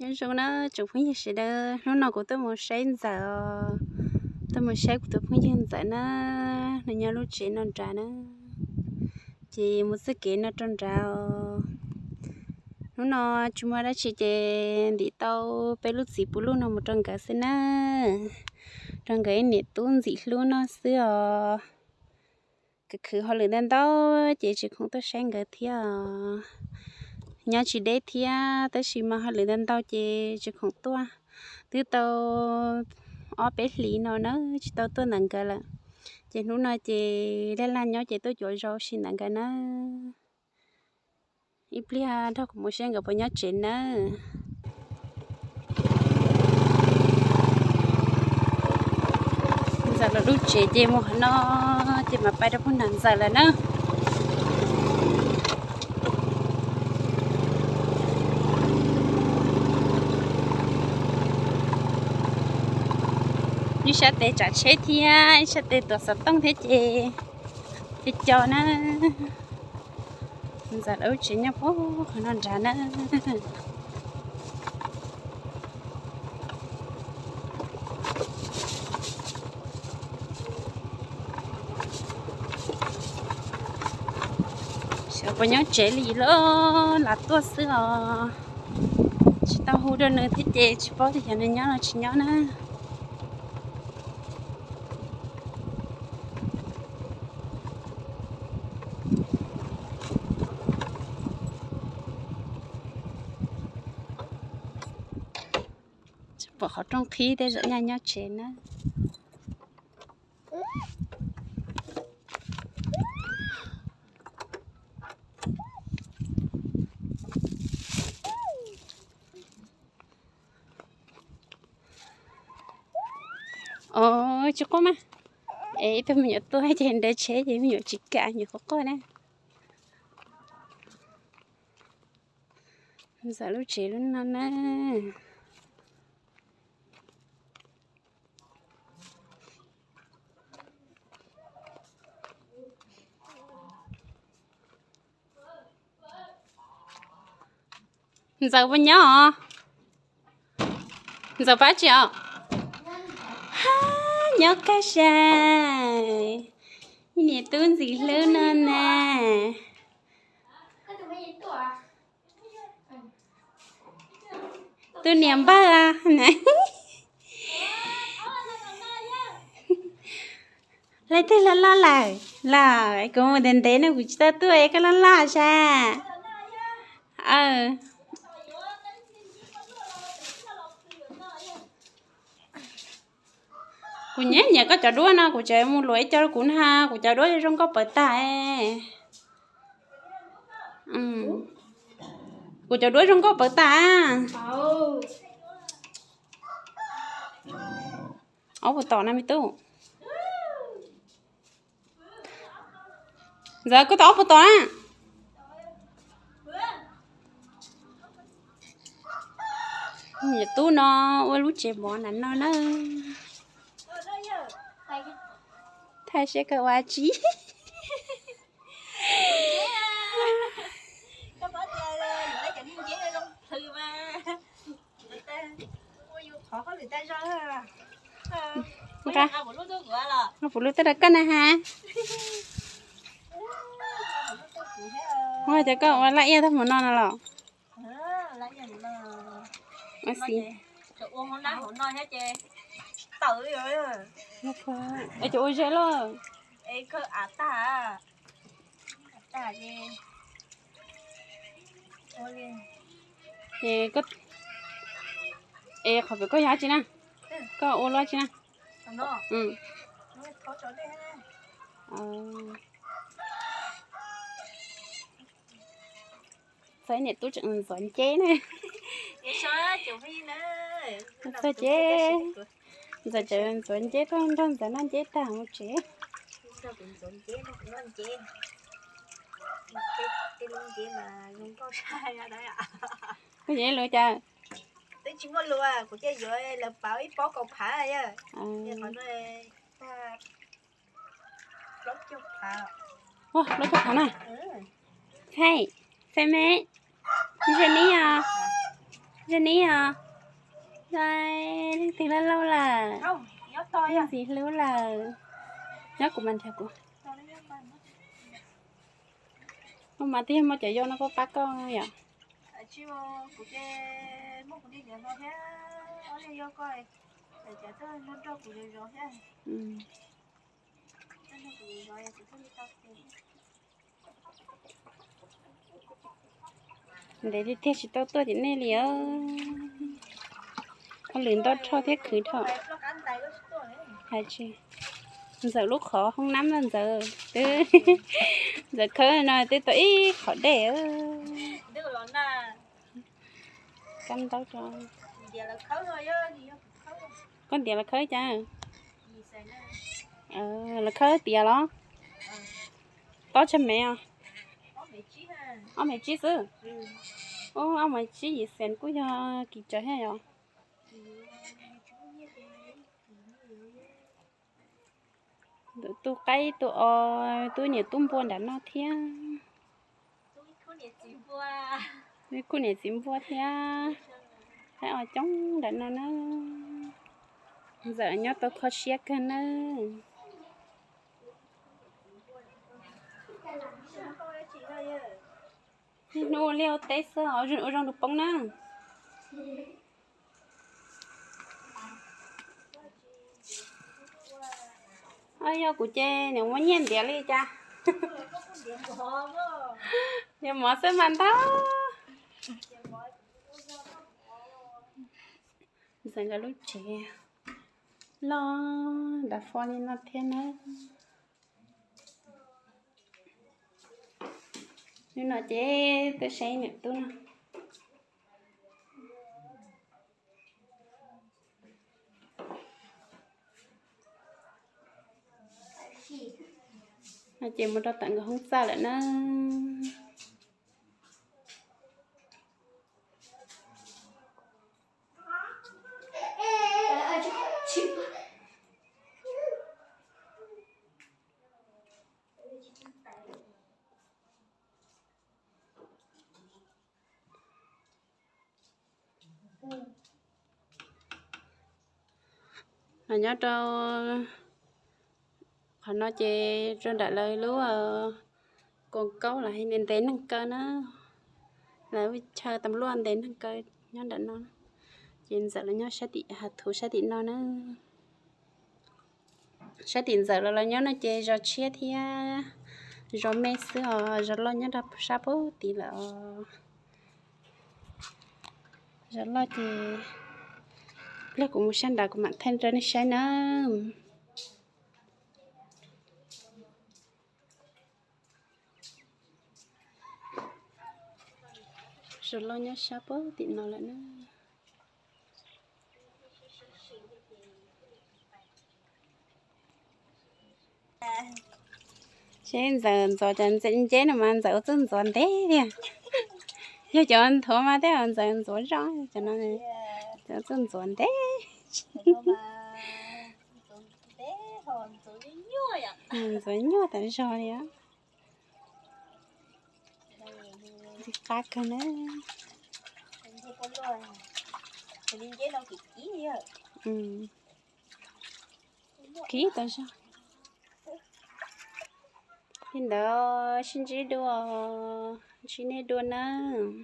Nyob zoo na tsoom phooj ywg sawv daws, hnub no kuv tuaj mus saib Ntxawm, tuaj mus saib kuv tus phooj ywg Ntxawm na, nws nyob lub tsev no nrad na. Ces mus txoj kev no rau nrad os. Hnub no tsis muaj dab tsi ces ntim tau peb lub txiv puv luj no mus rau nkawd xwb na, rau nkawd ib niam tub ntxim hlub noj xwb os. Khwv khwv hauj lwm ntau ntau ces tsis khoom tuaj saib nkawd thiab os. Nyob tsis deb thiab tab sis mas hauj lwm ntau ntau ces tsis khoom tuaj. Twb tau ob peb hlis no na tsis tau tuaj ntawm nkawd lawm, ces hnub no ces laj laj nyob ces tuaj cuav zau si ntawm nkawd na. Ib pliag nrog kuv mus saib nkawd puas nyob tsev nawb. Ntxawm lawv lub tsev ces mus qhov no ces mam pais rau puag nram Ntxawm lawm na. Ib sab tes tsav tsheb thiab ib sab tes tuav xov tooj thiab ces co co na. Ntxawm lawv lub tsev nyob puag qhov no nrad na. Xyov puas nyob tsev li los lam tuaj xwb os. Tsis tau hu rau nws thiab ces tsis paub tias xyov nws nyob los tsis nyob na. Pom qhov rooj qhib tej zaum nyaj nyob tsev na. Os, tsis quaj mas. Es ib tug me nyuam tuaj ces nres tsheb ces me nyuam tsis kam, me nyuam quaj quaj na. Ntxawm lub tsev lub no na. Ntxawm puas nyob os? Ntxawm pab tsis os? Nyob kaj sai. Ib niam tub ntxim hlub no na. Tus niam npawg. Leej twg loj loj lawm? Los kuv mus ntev ntev no kuv tsis tau tuaj es koj loj loj sas. Kuv nyiam nyiam koj cov duab no, kuv tseem mus luam ib co rau kuv na, kuv cov duab zoo nkauj pawv tag. Kuv cov duab zoo nkauj pawv tag. Ob puas tom na me tub? Ntxawm, koj tau ob puas tom na? Niam tub no ua lub tsev mov na no na. Thaij seb koj ua tsi. Puv lub tuaj rau koj na ha. Ua cas koj ua laj iaj tag mus no no los? Ua xis. Es cov ua ze loj. Es qhov pem koj yog tsi na? Koj ua luaj tsi na? Txog niam tub tseem ntxuav nceb na. Txog ces ntxawm tseem ntxuav nceb, nrog ntxawm noj nceb tag mus tsev. Koj yuav lus cas? Twb tsis muaj lus, kuv cia yuav lawv pauv ib pob kaus phav yog. Plaub caug phav na. Thaij, thaij me, ntshe neb os. Yog neb os? Leej twg loj loj lawm? Yog ntxim hlub lawm. Nyob kuv mas nrhiav kuv. Ua mas twb yog muaj cov yau no pab pab koj yom? Ntev tiag tiag tsis tau tuaj tim nej li os. Hauj lwm ntau dhau thiab khwv dhau. Hais tsis, Ntxawm lub qhov hoob nab no Ntxawm twb, Ntxawm khawb no twb tau ib qhov dej. Kab ntaub rau. Koj ntiav los khawb cas? Los khawb tiav los? Tob tsawg mev os? Ob mev tsib xwb. Ub, ob mev tsib yim xees kuj yog kim tsawv thiab yom. Ntawm tub qaib tub os, tub niam tub npua nram no thiab. Tub khub niam txiv npua thiab. Qaib os coob nram no na. Ntxawm nyob tau kho siab kawg nawb. Niaj hnub ua liaj ua teb xwb os, ua zoo rau poob na. Yog kuv ces nws muaj nyiaj ntiav li cas. Yog mov xwb mas ntag. Ntxawm nkawd lub tsev loj dav fo li no thiab na. Hnub no ces tuaj saib niam tub no. No ces mus rau tom nkawd hoob txaj lawm na. Los nyob rau qhov no ces rau nram lawv lub koos kaub los hais ntev neeg kaw na. Lawv chaw tas luaj ntev neeg kaw nyob nram no. Ces Ntxawm los nyob sab tim hav thuv sab tim no na. Sab tim Ntxawm los los nyob no ces zos tshiab thiab zos me xwb os, zos loj nyob rau sab pem tid lawm os. Zos loj ces pliag kuv mus sab nrad kuv mam thaij rau nej saib na. Zos loj nyob sab pem tim no lawm na. Seb Ntxawm ntxuav cov nceb no mas Ntxawm ua txuj ntxuav ntev tiag. Yog cov nthuav mas tej zaum Ntxawm ntxuav zog, cov no Ntxawm ua txuj ntxuav ntev. Ntxuav nyuaj tas zog li. Ntxim qab kawg na. Khib tas zog. Li ntawd sib ntsib dua, ntsib nej dua nawb.